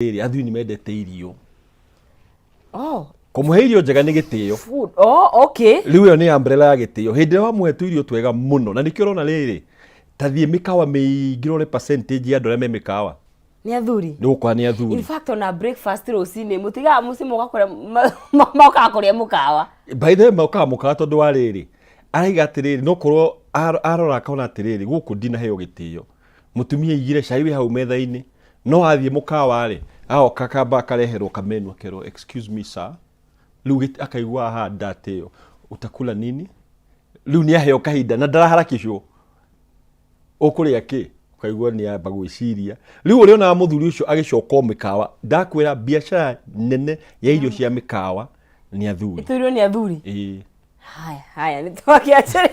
Rĩrĩ, athuri nĩ mendete irio. Oh. Kũmũhe irio njega nĩ gĩtĩo. Food. Oh, okay. Rĩu ĩyo nĩ umbrella ya gĩtĩo. Hĩndĩ ĩrĩa wamũhe tũirio twega mũno, na nĩkĩo ũrona rĩrĩ, ta thiĩ mĩkawa mĩingĩ ũrore percentage ya andũ arĩa me mĩkawa. Nĩ athuri. Nĩ gũkora nĩ athuri. In fact, ona breakfast rũcinĩ mũtigaga mũciĩ mũka kũrĩa mokaga kũrĩa mũkawa. By the way, mokaga mũkawa tondũ wa rĩrĩ, araiga atĩrĩrĩ, no korwo arora akona atĩrĩrĩ, gũkũ ndinaheo gĩtĩo. Mũtumia aigire cai wĩ hau metha-inĩ, no athiĩ mũkawa rĩ, agoka akamba akareherwo kamenu akerwo, "Excuse me, sir." Rĩu akaigua haha ndatĩo, "Utakula nini?" Rĩu nĩ aheo kahinda na ndaraharakishwo. "Ũkũrĩa kĩ?" Ũkaigua nĩ amba gwĩciria. Rĩu ũrĩa onaga mũthuri ũcio agĩcoka o mĩkawa, ndakwĩra biacara nene ya irio cia mĩkawa nĩ athuri. Ĩtũirwo nĩ athuri. Ĩĩ. Haya, haya, nĩ twakĩanjĩrĩ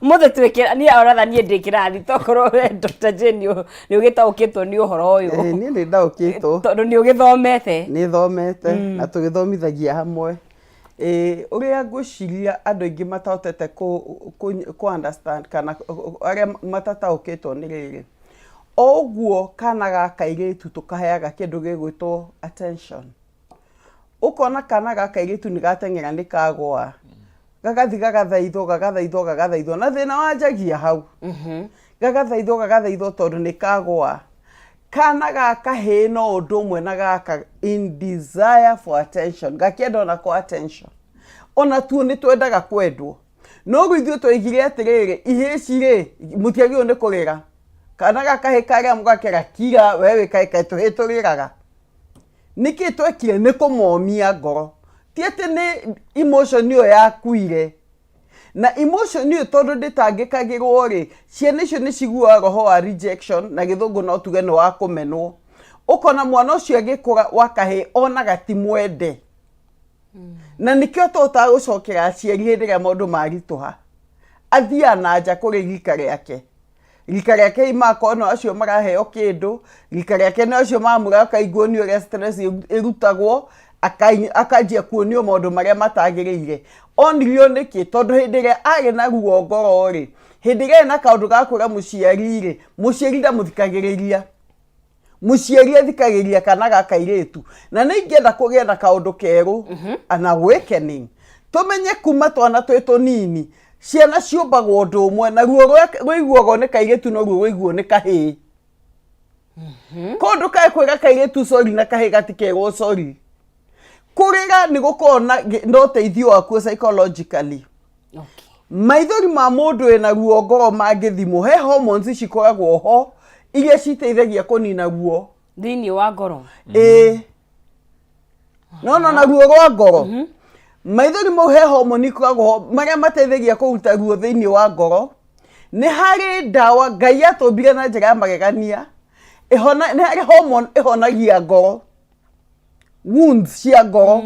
mũthĩ twĩkĩra niĩ oratha niĩ ndĩ kĩrathi tokorwo we Dr. Jane nĩ ũgĩtaũkĩtwo nĩ ũhoro ũyũ. Niĩ nĩ ndaũkĩtwo. Tondũ nĩ ũgĩthomete. Nĩ thomete na tũgĩthomithagia hamwe. Ũrĩa ngwĩciria andũ aingĩ matahotete kũ understand kana arĩa matataũkĩtwo nĩ rĩrĩ, o ũguo kana ga kairĩtu tũkaheaga kĩndũ gĩgwĩtwo attention. Ũkona kana ga kairĩtu nĩ gateng'era nĩ kagũa, gagathi gagathaithwo gagathaithwo gagathaithwo, na thĩna wanjagia hau. Gagathaithwo gagathaithwo tondũ nĩ kagũa. Kana ga kahĩĩ no ũndũ ũmwe na gaka in desire for attention, gakĩenda onako attention. Ona tuo nĩ twendaga kwendwo. No rĩu ithuĩ twaigire atĩrĩrĩ, ihĩĩ ici rĩ, mũtiagĩrĩirwo nĩ kũrĩra. Kana ga kahĩĩ karĩa mũgakera kira, we wĩ kahĩĩ kaĩ tũhĩĩ tũrĩraga. Nĩkĩ twekire nĩ kũmomia ngoro. Ti atĩ nĩ emotion ĩyo yakuire. Na emotion ĩyo tondũ ndĩtangĩkagĩrwo rĩ, ciana icio nĩ ciguaga roho wa rejection, na gĩthũngũ no tuge nĩ wa kũmenwo. Ũkona mwana ũcio agĩkũra wa kahĩĩ onaga ti mwende. Na nĩkĩo tũhotaga gũcokera aciari hĩndĩ ĩrĩa maũndũ maritũha. Athiaga na nja kũrĩ rika rĩake. Rika rĩake imakorwo no acio maraheo kĩndũ, rika rĩake no acio maramwĩra akaiguo ũrĩa stress ĩrutagwo, akanjia kuonio maũndũ marĩa matagĩrĩire. Onirio nĩkĩ? Tondũ hĩndĩ ĩrĩa arĩ na ruo ngoro rĩ, hĩndĩ ĩrĩa ena kaũndũ ga kwĩra mũciari rĩ, mũciari ndamũthikagĩrĩria. Mũciari athikagĩrĩria kana ga kairĩtu. Na nĩ ingĩenda kũgĩa na kaũndũ kerũ, an awakening. Tũmenye kuma twana twĩ tũnini, ciana ciũmbagwo ũndũ ũmwe, na ruo rũiguagwo nĩ kairĩtu noruo rũiguo nĩ kahĩĩ. Koguo ndũkae kwĩra kairĩtu sorry na kahĩĩ gatikerwo sorry. Kũrĩra nĩ gũkoragwo na ũteithio wakuo psychologically. Maithori ma mũndũ wĩna ruo ngoro mangĩthimwo, he hormones cikoragwo ho iria citeithagia kũnina ruo thĩinĩ wa ngoro. Ĩĩ, no no na ruo rwa ngoro, maithori mau he hormone ikoragwo ho marĩa mateithagia kũruta ruo thĩinĩ wa ngoro. Nĩ harĩ ndawa Ngai atũmbire na njĩra ya magegania ĩhona, nĩ harĩ hormone ĩhonagia ngoro, wounds cia ngoro.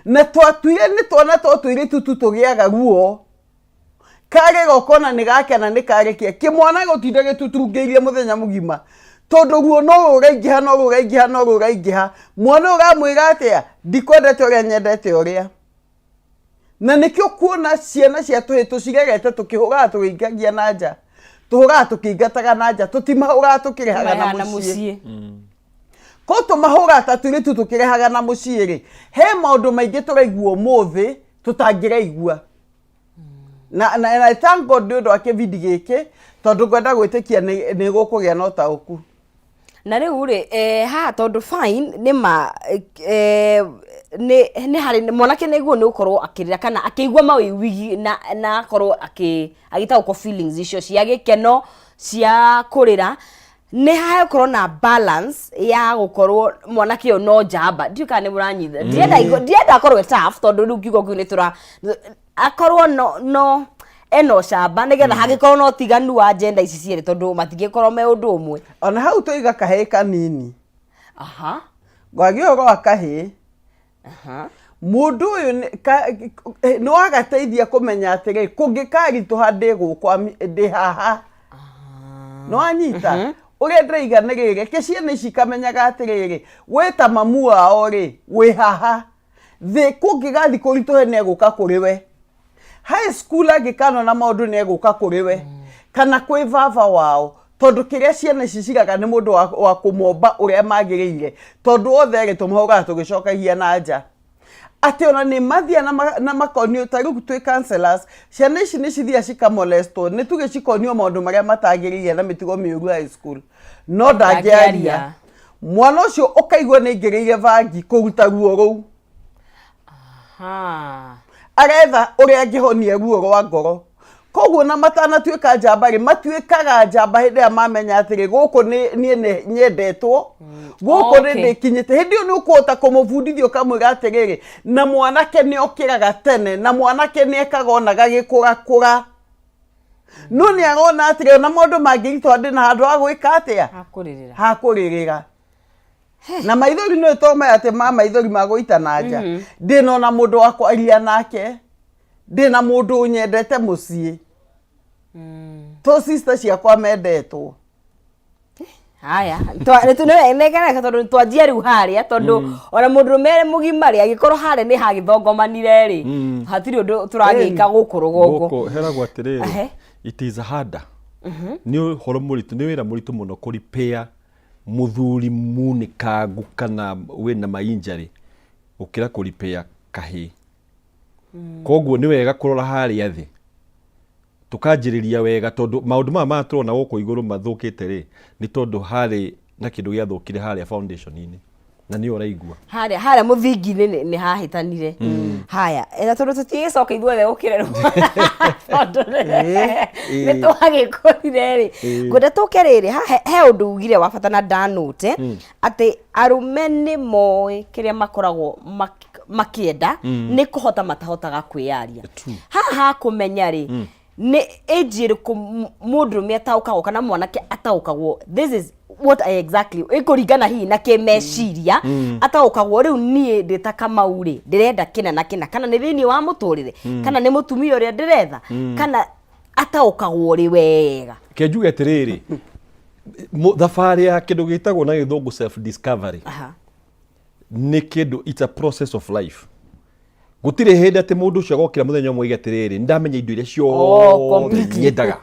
Na twatuire nĩ twana twa tũirĩtu tu tũgĩaga ruo, karĩra ũkona nĩ gakena nĩ karĩkia. Kĩmwana gũtinda gĩtutungĩirie mũthenya mũgima tondũ ruo no rũraingĩha, no rũraingĩha, no rũraingĩha. Mwana ũyũ ũramwĩra atĩa? "Ndikwendete ũrĩa nyendete ũrĩa." Na nĩkĩo kuona ciana cia tũhĩĩ tũcirerete tũkĩhũraga tũgĩikagia na nja, tũhũraga tũkĩingataga na nja, tũtimahũraga tũkĩrehaga na na mũciĩ. Mũciĩ. Ko tũmahũraga ta tũirĩtu tũkĩrehaga na mũciĩ rĩ, he maũndũ maingĩ tũraigua ũmũthĩ tũtangĩraigua. Na I thank God nĩ ũndũ wa kĩbindi gĩkĩ, tondũ ngwenda gwĩtĩkia nĩ gũkũgĩa na ũtaũku. Na rĩu rĩ, haha tondũ fine nĩ ma nĩ harĩ mwanake nĩguo nĩ gũkorwo akĩrĩra kana akĩigua mawĩwigi na akorwo agĩtaũkwo feelings icio cia gĩkeno cia kũrĩra, nĩ hagũkorwo na balance ya gũkorwo mwanake ũyũ no njamba. Ndiũĩ kana nĩ mũranyita. Ndirenda akorwo e tough, tondũ rĩu kiugo kĩu nĩ tũra akorwo no ena ũcamba nĩgetha hangĩkorwo na ũtiganu wa gender ici cierĩ, tondũ matingĩkorwo me ũndũ ũmwe. Ona hau tũiga kahĩĩ kanini. Ngwagia ũhoro wa kahĩĩ. Mũndũ ũyũ nĩ wagateithia kũmenya atĩrĩ, kũngĩkaritũha ndĩ gũkũ, ndĩ haha. Nĩ wanyita? Ũrĩa ndĩraiga nĩ rĩrĩ, reke ciana ici ikamenyaga atĩrĩrĩ, wĩ ta mamu wao rĩ, wĩ haha. Thĩ kũngĩgathiĩ kũritũhe nĩ egũka kũrĩ we. High school angĩkanona maũndũ nĩ egũka kũrĩ we. Kana kwĩ baba wao. Tondũ kĩrĩa ciana ici cigaga nĩ mũndũ wa kũmomba ũrĩa magĩrĩire, tondũ othe erĩ tũmahũraga tũgĩcokagia na nja. Atĩ ona nĩ mathiaga na makonio, ta rĩu twĩ counselors, ciana ici nĩ cithiaga cikamolestwo, nĩ tuge cikonio maũndũ marĩa matagĩrĩire na mĩtugo mĩũru high school, no ndangĩaria. Mwana ũcio ũkaigua nĩ aingĩrĩire bangi kũruta ruo rũu. Aretha ũrĩa angĩhonia ruo rwa ngoro. Koguo na matanatuĩka njamba rĩ, matuĩkaga njamba hĩndĩ ĩrĩa mamenya atĩrĩ, gũkũ nĩ niĩ nĩ nyendetwo, gũkũ nĩ ndĩkinyĩte. Hĩndĩ ĩyo nĩ ũkũhota kũmũbundithia ũkamwĩra atĩrĩrĩ, na mwanake nĩ okĩraga tene, na mwanake nĩ ekaga ona gagĩkũrakũra. No nĩ arona atĩrĩ, ona maũndũ mangĩritũha ndĩna handũ ha gwĩka atĩa? Hakũrĩrĩra. Hakũrĩrĩra. Na maithori nĩ to maya atĩ ma maithori ma gũita na nja. Ndĩna ona mũndũ wa kwaria nake, ndĩna mũndũ ũnyendete mũciĩ. To sister ciakwa mendetwo. Haya, nĩkeneka tondũ twanjia rĩu harĩa, tondũ ona mũndũrũme mũgima rĩ, angĩkorwo harĩa nĩ hagĩthongomanire rĩ, hatirĩ ũndũ tũragĩka gũkũ rũgongo. Gũkũ heragwo atĩrĩrĩ, it is harder, nĩ ũhoro mũritũ, nĩ wĩra mũritũ mũno kũ repair mũthuri munĩkangu kana wĩna mainjarĩ gũkĩra kũ repair kahĩĩ. Koguo nĩ wega kũrora harĩa thĩ, tũkanjĩrĩria wega, tondũ maũndũ maya maya tũrona gũkũ igũrũ mathũkĩte rĩ, nĩ tondũ harĩ na kĩndũ gĩathũkire harĩa foundation-inĩ, na nĩyo ũraigua. Harĩa mũthingi-inĩ nĩ hahĩtanire. Haya, na tondũ tũtigĩcoka ithuothe gũkĩrerwo, tondũ nĩ twagĩkũrire rĩ, ngwenda tũke rĩrĩ haha he ũndũ ugire wa bata na ndanũte atĩ arũme nĩ moĩ kĩrĩa makoragwo makĩenda, nĩ kũhota matahotaga kwĩyaria. Haha hakũmenya rĩ, nĩ age ĩrĩkũ mũndũrũme ataũkagwo kana mwanake ataũkagwo, this is what I exactly ĩkũringana hihi na kĩmeciria, ataũkagwo rĩu niĩ ndĩ ta Kamau rĩ, ndĩrenda kĩna na kĩna, kana nĩ thĩinĩ wa mũtũrĩre, kana nĩ mũtumia ũrĩa ndĩretha, kana ataũkagwo rĩ wega? Ke njuge atĩrĩrĩ, thabarĩ ya kĩndũ gĩtagwo na gĩthũngũ self discovery nĩ kĩndũ, it's a process of life. Gũtirĩ hĩndĩ atĩ mũndũ ũcio agokĩra mũthenya ũmwe oige atĩrĩrĩ, nĩndamenya indo iria ciothe Completely. nyendaga,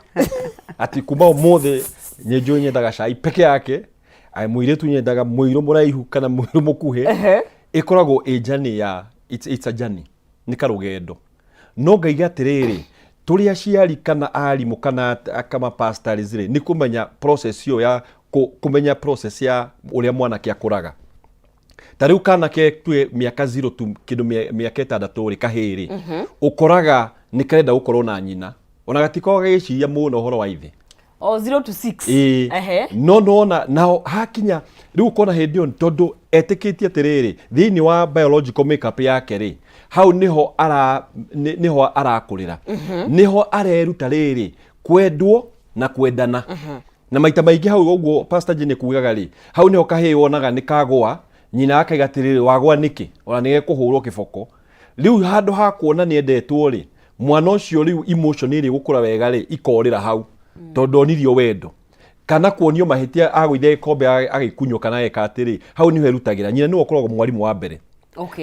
atĩ kuma ũmũthĩ nĩ njũĩ nyendaga cai peke yake, ai mũirĩtu nyendaga mũirũ mũraihu kana mũirũ mũkuhĩ. Ĩkoragwo ĩ journey ya it's a journey, nĩ karũgendo. No ngaiga atĩrĩrĩ, tũrĩ aciari kana arimũ kana kama pastors rĩ, nĩ kũmenya process ĩyo ya kũmenya process ya ũrĩa mwanake akũraga. Ta rĩu kana ke tuge mĩaka 0 to kĩndũ mĩaka 6 rĩ, kahĩĩ rĩ, ũkoraga nĩ karenda gũkorwo na nyina, ona gatikoragwo gagĩciria mũno ũhoro wa ithe. O 0 to 6. Ĩĩ. No nona nao hakinya rĩu ũkona hĩndĩ ĩyo, tondũ etĩkĩtie atĩrĩrĩ, thĩinĩ wa biological makeup yake rĩ, hau nĩho ara nĩho arakũrĩra, nĩho areruta rĩrĩ kwendwo na kwendana. Na maita maingĩ hau ũguo Pastor Jane kugaga rĩ, hau nĩho kahĩĩ wonaga nĩ kagũa, nyina akaiga atĩrĩrĩ, wagũa nĩkĩ? Ona nĩ gekũhũrwo kĩboko. Rĩu handũ ha kuona nĩ endetwo rĩ, mwana ũcio rĩu emotion ĩrĩa ĩgũkũra wega rĩ, ikorĩra hau, tondũ onirio wendo kana kuonio mahĩtia, agũithia gĩkombe agĩkunywo kana eka atĩrĩ, hau nĩho erutagĩra. Nyina nĩwe ũkoragwo mwarimũ wa mbere.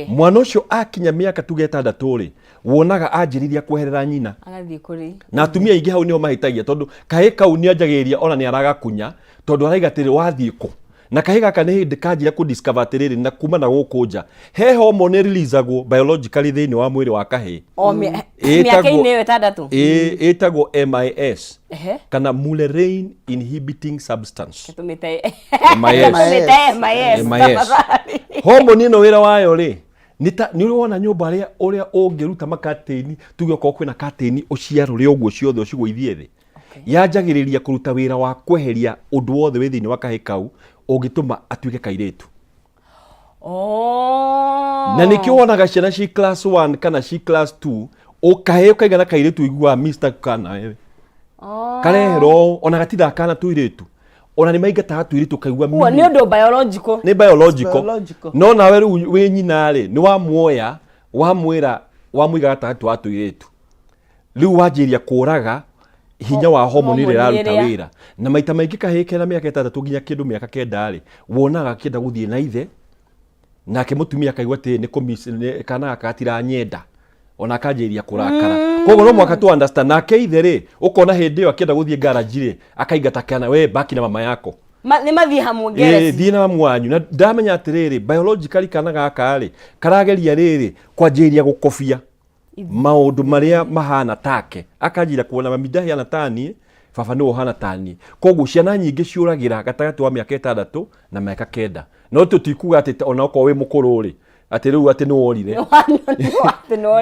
Mwana ũcio akinya mĩaka tuge 6 rĩ, wonaga anjĩrĩria kweherera nyina. Agathiĩ kũrĩ Na atumia aingĩ hau nĩho mahĩtagia, tondũ kahĩ kau nĩ anjagĩrĩria ona nĩ aragakunya, tondũ araiga atĩrĩ, wathiĩ kũ? Na kahĩ gaka nĩ hĩndĩ kanjira kũ discover atĩrĩrĩ, na kuma na gũkũ nja he hormone ĩreleasagwo biologically thĩinĩ wa mwĩrĩ wa kahĩ. O mĩaka-inĩ ĩyo 6. Ĩĩ, ĩtagwo MIS kana Mullerian inhibiting substance. Tũmĩte MIS. Tũmĩte MIS. MIS. Tafadhali. Hormone ĩno wĩra wayo rĩ, nĩ ta nĩ ũrĩ wona nyũmba arĩa ũrĩa ũngĩruta makatĩni, tuge okorwo kwĩna katĩni, ũciarũre ũguo ciothe ũcigũithie thĩ, yanjagĩrĩria kũruta wĩra wa kweheria ũndũ wothe wĩ thĩinĩ wa kahĩ kau ũngĩtũma atuĩke kairĩtu. Na nĩkĩo wonaga ciana ci class 1 kana ci class 2, ũkahĩ ũkaigana kairĩtu, iguaga Mr. kana wewe karehera ona gatithakaga na tũirĩtu, ona nĩ maingataga tũirĩtu, ũkaigua Ũguo nĩ ũndũ biological. Nĩ biological. Biological. No nawe rĩu wĩ nyina rĩ, nĩ wamuoya, wamwĩra, wamũiga gatagatĩ wa tũirĩtu, rĩu wanjĩrĩria kũraga hinya wa homoni ĩrĩa Homoni ĩraruta ĩrĩa. wĩra. Na maita maingĩ kahĩĩ kena mĩaka 6 nginya kĩndũ mĩaka 9 rĩ, wonaga akĩenda gũthiĩ na ithe, nake mũtumia akaigua atĩ nĩ kana gaka gatiranyenda. Ona akanjĩrĩria kũrakara. Koguo no mũhaka tu understand nake ithe rĩ, ũkona hĩndĩ ĩyo akĩenda gũthiĩ garage rĩ, akaingata kana we baki na mama yako. Nĩ mathiĩ hamwe Ĩĩ, ngereci. Thiĩ na mamu wanyu. Na ndamenya atĩrĩrĩ, biologically kana gaka rĩ, karageria rĩrĩ kwanjĩrĩria gũkobia maũndũ marĩa mahana take, akanjĩra kuona mami ndahiana taniĩ, baba nĩwe ũhana taniĩ. Koguo ciana nyingĩ ciũragĩra gatagatĩ wa mĩaka 6 na mĩaka 9. No tũtikuga atĩ ona okorwo wĩ mũkũrũ rĩ, atĩ rĩu atĩ nĩ worire.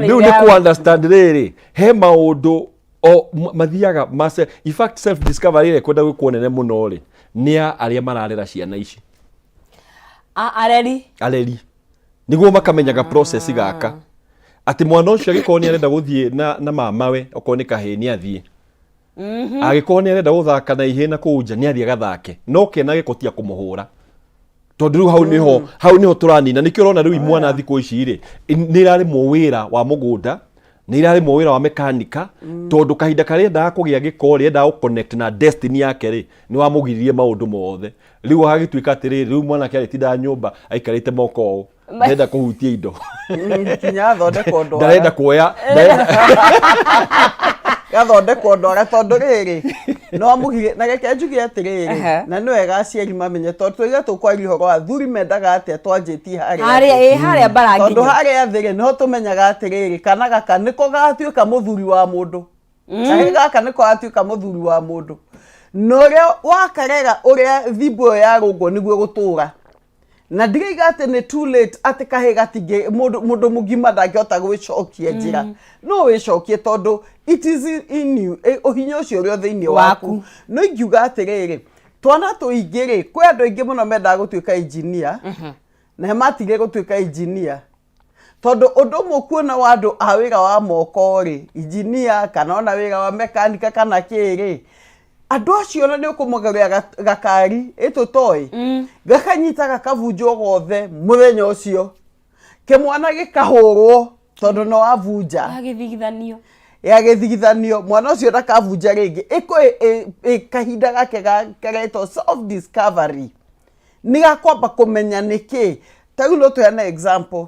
Rĩu nĩ kũ understand rĩrĩ, he maũndũ o mathiaga ma in fact self discovery ĩrĩa ĩkwenda gwĩkwo nene mũno rĩ, nĩ ya arĩa mararera ciana ici. Areri. Areri nĩguo makamenyaga process gaka, atĩ mwana ũcio angĩkorwo nĩ arenda gũthiĩ na mamawe, okorwo nĩ kahĩĩ nĩ athiĩ, angĩkorwo nĩ arenda gũthaka na ihĩĩ na kũu nja nĩ athiĩ agathake, no kena gĩko tia kũmũhũra, tondũ rĩu hau nĩho tũranina. Nĩkĩo ũrona rĩu imwana thikũ ici rĩ, nĩ irarĩmwo wĩra wa mũgũnda, nĩ irarĩmwo wĩra wa mekanika, tondũ kahinda karĩa endaga kũgĩa gĩko rĩ, endaga gũ-connect na destiny yake rĩ, nĩ wamũgiririe maũndũ mothe. Rĩu agagĩtuĩka atĩrĩrĩ, rĩu mwanake arĩtindaga nyũmba aikarĩte moko ũũ, ndarenda kũhutia indo. Kinya athondekwo ndwara. Ndarenda kuoya, ndarenda. Gathondekwo ndwara, tondũ rĩrĩ no amũgirie. Na reke njuge atĩrĩrĩ, na nĩ wega aciari mamenye, tondũ tũiga tũkwaria ũhoro wa athuri mendaga atĩa, twanjĩtie harĩa harĩa thĩ. Ĩ harĩa Tondũ mbaranginyo. Harĩa thĩ rĩ, nĩho tũmenyaga atĩrĩrĩ, kana gaka nĩko gagatuĩka mũthuri wa mũndũ. Kahĩĩ gaka nĩko gagatuĩka mũthuri wa mũndũ, na ũrĩa wakarera, ũrĩa thimbo ĩyo yarũngwo nĩguo gũtũra. Na ndiraiga atĩ nĩ too late, atĩ kahĩĩ gatingĩ, mũndũ mũgima ndangĩhota gwĩcokia njĩra. No wĩcokie, tondũ it is in you. Ũhinya ũcio ũrĩ o thĩinĩ waku. Waku. No ingiuga atĩrĩrĩ, twana tũingĩ rĩ, kwĩ andũ aingĩ mũno mendaga gũtuĩka engineer na matigire gũtuĩka engineer, tondũ ũndũ ũmwe ũkuona wa andũ a wĩra wa moko rĩ, engineer kana ona wĩra wa mekanika kana kĩ rĩ, andũ acio ona nĩ ũkũmũgũrĩra gakari ĩtũtoĩ, gakanyita gakabunjwo gothe mũthenya ũcio, kĩmwana gĩkahũrwo tondũ no wabunja. Agĩthigithanio. Yagĩthigithanio, mwana ũcio ndakabunja rĩngĩ. Ĩkũ ĩ kahinda gake karetwo self discovery, nĩ gakwamba kũmenya nĩkĩ. Ta rĩu no tũheane example,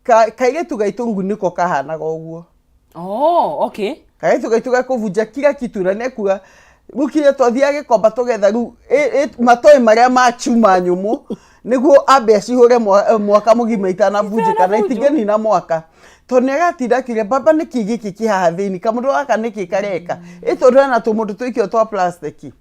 kairĩtu gaitũ rĩu nĩko kahanaga ũguo. Oh, okay. Kairĩtu gaitũ gakũbunja kila kitu, na nĩkuga rĩu kinya twathiaga gĩkomba tũgetha rĩu matoĩ marĩa ma chuma nyũmũ nĩguo ambe acihũre mwaka mũgima itanabunjĩka na Itanabunjwo. Itingĩnina mwaka, tondũ nĩ aratinda akiuga, "Baba, nĩkĩ gĩkĩ kĩ haha thĩinĩ? Kamũndũ gaka nĩkĩ kareka?" Ĩ tondũ hena tũmũndũ tũikio twa plastic.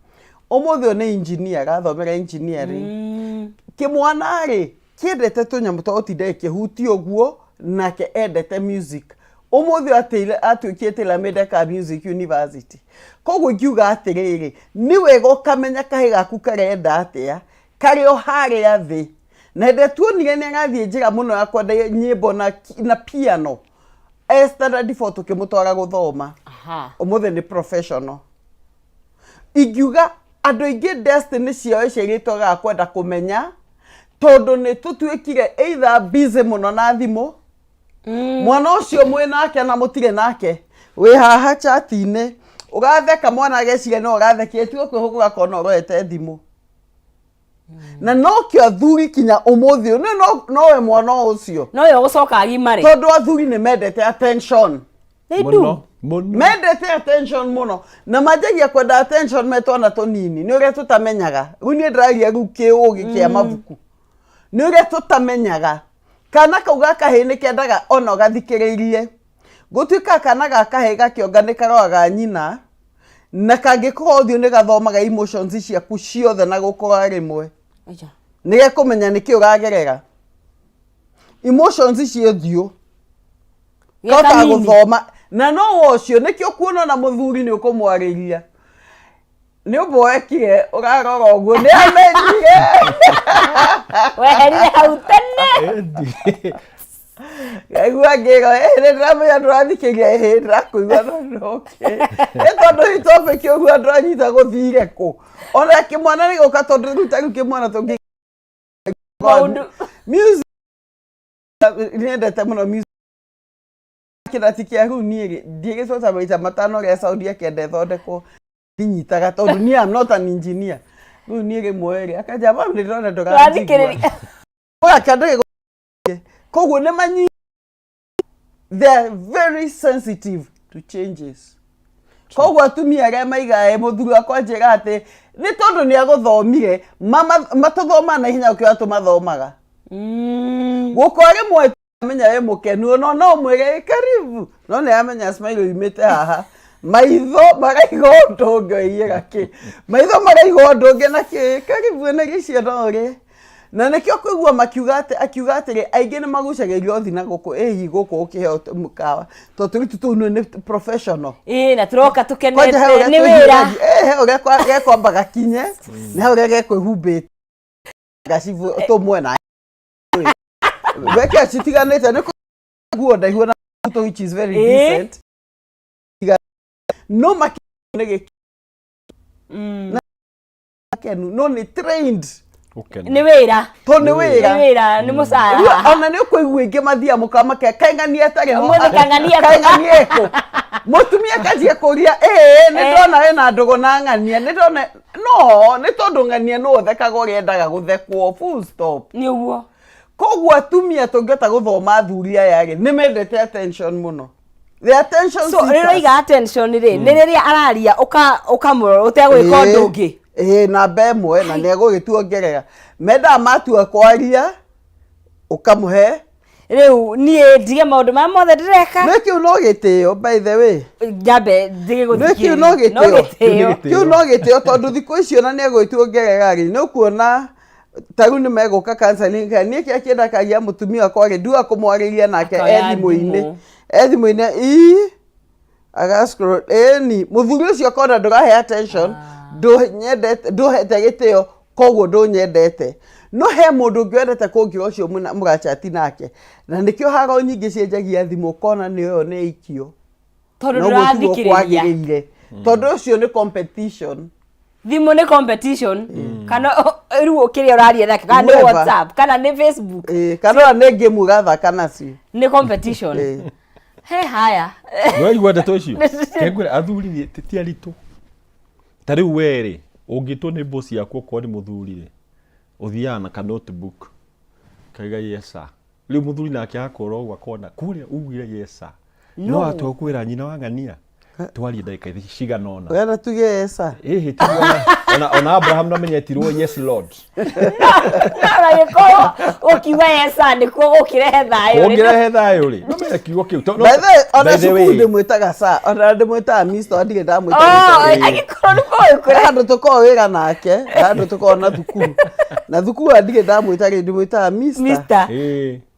Ũmũthĩ ũyũ nĩ engineer, arathomera engineering. Kĩmwana rĩ, kĩendete tũnyamũ twa gũtinda gĩkĩhutia ũguo, nake endete music. Ũmũthĩ ũyũ atuĩkire tailor made ka music university. Koguo ingiuga atĩrĩrĩ, nĩ wega ũkamenya kahĩ gaku karenda atĩa karĩ o harĩa thĩ. Na hĩndĩ ĩrĩa tuonire nĩ arathiĩ njĩra mũno ya kwenda nyĩmbo na piano, e standard 4 tũkĩmũtwara gũthoma. Ũmũthĩ nĩ professional. Ingiuga andũ aingĩ destiny ciao icio twagaga kwenda kũmenya, tondũ nĩ tũtuĩkire either busy mũno na thimũ. Mwana ũcio mwĩ nake na mũtirĩ nake, wĩ haha chat-inĩ ũgatheka, mwana ageciria no ũrathekia, tiga kwĩhũgũra kona ũrorete thimũ. Na nokĩo athuri kinya ũmũthĩ ũyũ nowe mwana ũcio. No yo gũcoka agimare. Tondũ athuri nĩ mendete attention. They Mũno do. Mũno. Mendete attention mũno, na manjagia kwenda attention me twana tũnini. Nĩ ũrĩa tũtamenyaga. Rĩu niĩ ndĩraria rĩu kĩũgĩ kĩa mabuku, nĩ ũrĩa tũtamenyaga. Kana kau ga kahĩĩ nĩ kendaga ona ũgathikĩrĩirie. Gũtuĩka kana ga kahĩĩ gakĩonga nĩ karoraga nyina, na kangĩkũra ũthiũ nĩ gathomaga emotions ciaku ciothe na gũkũra rĩmwe. Aja. Nĩ gekũmenya nĩkĩ ũragerera, emotions cia ũthiũ. Gĩ Kahota kanini. Gũthoma na no ũcio nĩkĩo kuona ona mũthuri nĩ ũkũmwarĩria nĩ ũmboekire, ũrarora ũguo nĩ amenyire. Weherire hau tene. Ngaigua ngĩra, "Ĩ, nĩ ndĩramenya ndũrathikĩria, ĩhĩ ndĩrakũigua, no okay." Ĩ tondũ hihi topic ũguo ndũranyita gũthire kũ, ona kĩmwana nĩ gũka, tondũ rĩu ta rĩu kĩmwana tũngĩ Maũndũ. Music nĩendete mũno, music kĩrati kĩa rĩu niĩ rĩ, ndiĩgĩtwo ta maita 5 ũrĩa sound akĩenda ĩthondekwo ndinyitaga, tondũ niĩ am not an engineer. Rĩu niĩ rĩmwe rĩ akanja mami, nĩ ndĩrona ndũranjigua. Tũrathikĩrĩria. Ũgaka ndũgĩ, koguo nĩ manyi. They are very sensitive to changes. Koguo atumia arĩa maigaga "Ĩ, mũthuri wakwa njĩra atĩ nĩ tondũ nĩ agũthomire, matũthomaga na ihenya gũkĩra tũmathomaga. Gũkũ rĩmwe amenya wĩ mũkenu, no no ũmwĩre, "Ĩ, karibu," no nĩ amenya smile yumĩte haha, maitho maraiga ũndũ ũngĩ, oigĩra kĩ maitho maraiga ũndũ ũngĩ na kĩ karibu na icio no ũrĩe. Na nĩkĩo kũigua makiuga atĩ, akiuga atĩrĩ, aingĩ nĩ magucagĩrĩrio ũthi na gũkũ ĩhi gũkũ ũkĩheo mũkawa, tondũ tũrĩtu tũu nĩ professional. Ĩĩ, na tũroka tũkenete. Kwanja he ũrĩa Nĩ wĩra. He ũrĩa gekwamba gakinye na he ũrĩa gekwĩhumbĩte gacibũ tũmwe na weke citiganĩte nĩ nguo ndaihu na to which is very decent, no makĩ nĩ gĩkenu, no nĩ trained. Ũkena. Nĩ wĩra. To nĩ wĩra. Nĩ wĩra, nĩ mũcara. Rĩu ona nĩ ũkũigua ingĩ mathiaga mũkamake kaing'ania atarĩ ho. Ũmũthĩ kang'ania kũ? Kaing'ania ĩkũ? Mũtumia kanjia kũria, ĩĩ nĩ ndona wĩna ndũgũ na ng'ania, nĩ ndona, no nĩ tondũ ng'ania nĩ ũthekaga ũrĩa endaga gũthekwo, full stop. Nĩ ũguo. Koguo atumia tũngĩhota gũthoma athuri aya rĩ, nĩ mendete attention mũno, the attention So seekers. rĩrĩa oiga attention rĩ, nĩ rĩrĩa araria ũkamũrora ũtegwĩka ũndũ ũngĩ. Ĩĩ, namba ĩmwe, na nĩ egũgĩtuongerera mendaga matua kwaria ũkamũhe. Rĩu niĩ ndige maũndũ marĩa mothe ndĩreka. Nĩ kĩu no gĩtĩo, by the way. Nyambe ndige Nĩ kĩu no gũthikĩrĩria. No gĩtĩo. gĩtĩo. Kĩu no gĩtĩo, tondũ thikũ icio na nĩ egũgĩtuongerera rĩ, nĩ ũkuona ta rĩu nĩ megũka counseling, kana niĩ kĩrĩa kĩndakagia mũtumia wakwa rĩ, nduga kũmwarĩria nake e Akoya thimũ-inĩ. thimũ. E thimũ-inĩ ii aga scroll, ĩni mũthuri ũcio akona ndũrahe attention, ndũnyendete, ndũhete gĩtĩo, koguo ndũnyendete. No he mũndũ ũngĩ wendete kũngĩra ũcio mũrachati nake, na nĩkĩo haro nyingĩ cienjagia thimũ, ũkona nĩ ũyũ nĩ ikio Tondũ na ũguo tiguo ndũrathikĩrĩria. kwagĩrĩire, tondũ ũcio nĩ competition. Thimũ nĩ competition, kana rĩu kĩrĩa ũraria nake, kana nĩ Whoever. WhatsApp kana nĩ Facebook. Ĩĩ, kana ona nĩ game ũrathaka nacio. Nĩ competition. He haya. Nĩwaigua ndeto icio? Kengwĩra athuri ti aritũ. Ta rĩu we rĩ, ũngĩtwo nĩ boss yaku okorwo nĩ mũthuri rĩ, ũthiaga na ka notebook kaiga, "Yes sir." Rĩu mũthuri nake akũrora ũguo akona kũrĩa ugire, "Yes sir." No atua kwĩra nyina wa ng'ania twarie ndagĩka ici cigana ũna. Wenda tuge esa. Ĩhĩ, tiguo ona Abraham namenyetirwo, "Yes Lord." Agĩkorwo ũkiuga yesa nĩkuo gũkĩrehe thayũ rĩ. Ũngĩrehe thayũ rĩ, no menya kiugo kĩu. By the way, ona By the cukuru way, ndĩmwĩtaga sa, ona ndĩmwĩtaga mister, ndirĩ ndamwĩta Oh, rĩtwa. angĩkorwo nĩkuo He handũ tũkoragwo wĩra nake, he handũ tũkoragwo na thukuru, na thukuru ndirĩ ndamwĩta rĩ, ndĩmwĩtaga mister. Mister.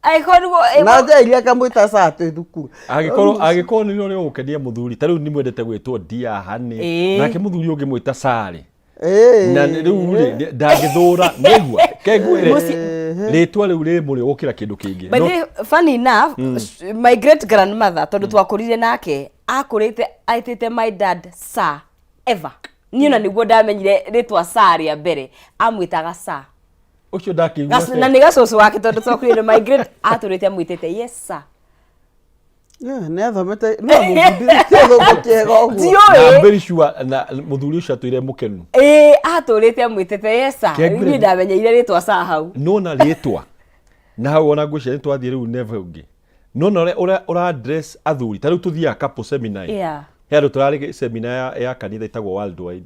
Angĩkorwo nĩguo Na njairia ngamwĩta sa twĩ thukuru. Angĩkorwo nĩ ũrĩa ũgũkenia mũthuri, ta rĩu nĩ mwendete gwĩtwo dear, honey. Nake mũthuri ũngĩmwĩta sarĩ na rĩu rĩ, ndangĩthũra nĩgua kengwĩre rĩtwa rĩu rĩ mũrĩo gũkĩra kĩndũ kĩngĩ. By the way, funny enough, my great grandmother, tondũ twakũrire nake, akũrĩte aĩtĩte my dad sir ever. Niĩ ona nĩguo ndamenyire rĩtwa sir rĩa mbere, amwĩtaga sir. Ũcio ndakĩigua. Na nĩ gacũcũ wake, tondũ twakũrire, my great atũrĩte amwĩtĩte yes sir. Yeah, nĩ athomete no amũbundithĩtie gĩthũngũ kĩega ũguo. Ndiũĩ. Na I'm very sure na mũthuri ũcio atũire mũkenu. Ĩĩ, atũrĩte amwĩtĩte yes sir. Kengure- Niĩ ndamenyeire rĩtwa sir hau. Nona rĩtwa na hau ona ngwĩciria nĩ twathiĩ rĩu never ũngĩ, nona ũrĩa ũra address athuri, ta rĩu tũthiaga couple seminar. He andũ tũrarĩ seminar ya kanitha ĩtagwo Worldwide.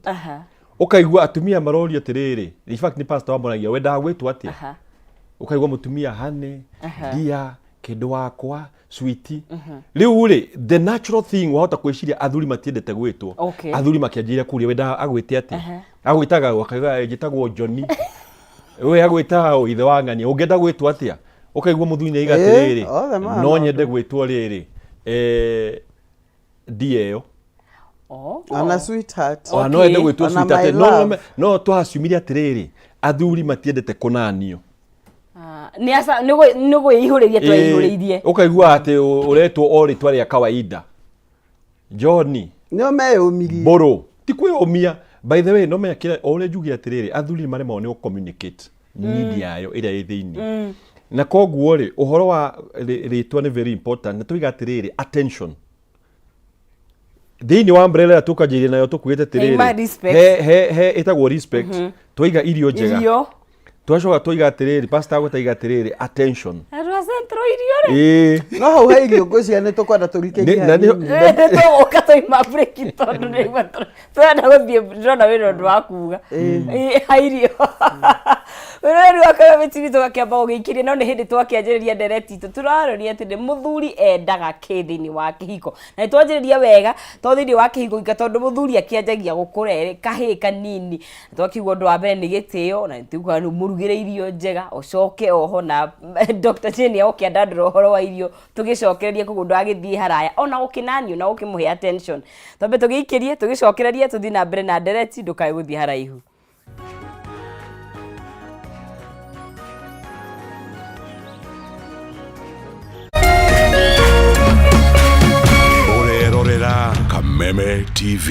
Ũkaigua atumia marorio atĩrĩrĩ, in fact nĩ pastor wamoragia, wendaga gwĩtwo atĩa? Ũkaigua mũtumia, "Honey, dear, kĩndũ wakwa, sweetie." Rĩu rĩ, the natural thing wahota gwĩciria athuri matiendete gwĩtwo. Athuri makĩanjĩrĩria kũria, wendaga agwĩte atĩa? Agwĩtaga, akauga, "Njĩtagwo Johnny." We agwĩtaga o ithe wa ng'ania, ũngĩenda gwĩtwo atĩa? Ũkaigua mũthuri nĩ aiga atĩrĩrĩ, othe mahana "No nyende gwĩtwo rĩrĩ, ndiĩ ĩyo." Ona sweetheart. Ona no ende gwĩtwo Ona sweetheart. my No, love. no twacumire atĩrĩrĩ, athuri matiendete kũnanio. Ah, nĩ aca nĩ gwĩihũrĩria tweihũrĩirie. Ũkaigua atĩ ũretwo o rĩtwa rĩa kawaida, John. Nĩo meyũmirie. Mbũrũ ti kwĩyũmia. By the way, no menya kĩrĩa o ũrĩa njugire atĩrĩrĩ, athuri nĩ maremagwo nĩ gũ-communicate need yayo ĩrĩa ĩ thĩinĩ, na koguo rĩ, ũhoro wa rĩtwa nĩ very important. Na tũiga atĩrĩrĩ, attention thĩinĩ wa umbrella ĩrĩa tũkanjĩirie nayo, tũkuĩte Heima atĩrĩrĩ, respect. he ĩtagwo respect, twaiga irio njega, Irio. twacoka twaiga atĩrĩrĩ, pastor agweta iga atĩrĩrĩ, attention. Andũ aca control irio rĩ Ĩĩ. No hau he irio ngwĩciria nĩ tũkwenda tũrikĩrie Na nĩ- hanini. Tũgũka twaima break tondũ nĩgua tũrenda gũthiĩ, ndĩrona wĩna ũndũ wa kuga. Ĩĩ, ha irio wĩroreri wa Kameme TV, tũgakĩamba gũgĩikĩria, no nĩ hĩndĩ twakĩanjĩrĩria ndereti itũ. Tũraroria atĩ nĩ mũthuri endaga kĩ thĩinĩ wa kĩhiko, na nĩ twanjĩrĩria wega to thĩinĩ wa kĩhiko gika, tondũ mũthuri akĩanjagia gũkũra erĩ kahĩĩ kanini. Twakiuga ũndũ wa mbere nĩ gĩtĩo, na nĩtuga mũrugĩre irio njega, ũcoke oho na Dr. Jane agũkĩandandũra ũhoro wa irio, tũgĩcokereria koguo ndũgagĩthiĩ haraya ona gũkĩnanio na gũkĩmũhe attention. Twambe tũgĩikĩrie, tũgĩcokererie, tũthiĩ na mbere na ndereti, ndũkae gũthiĩ haraihu. Ũrerorera Kameme TV.